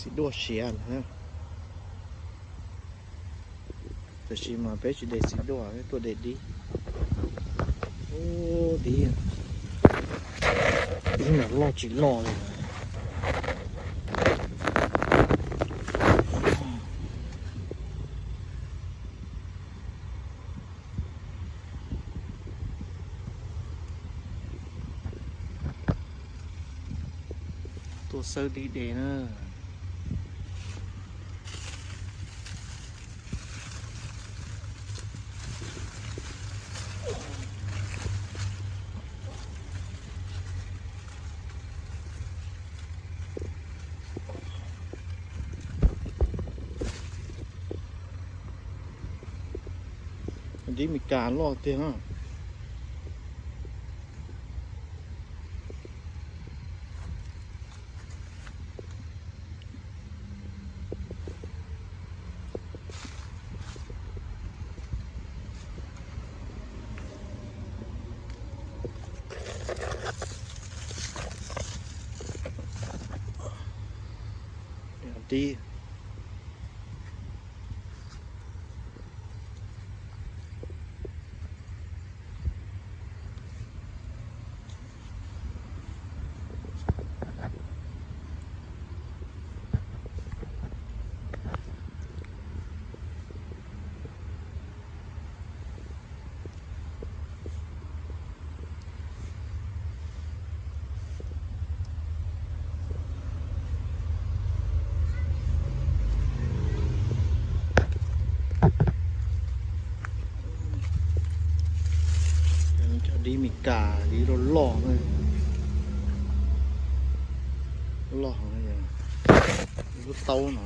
Txiv duaj siav na. Tab sis mas peb tsis de txiv duaj, peb tuaj de dib. Ub, dib, dib mas loj tsis loj li. Tuaj xawb dib de na. Dib Mes Kas loj tiag na. Dib Cov dib Mes Kas, dib loj loj, loj, lub taub no.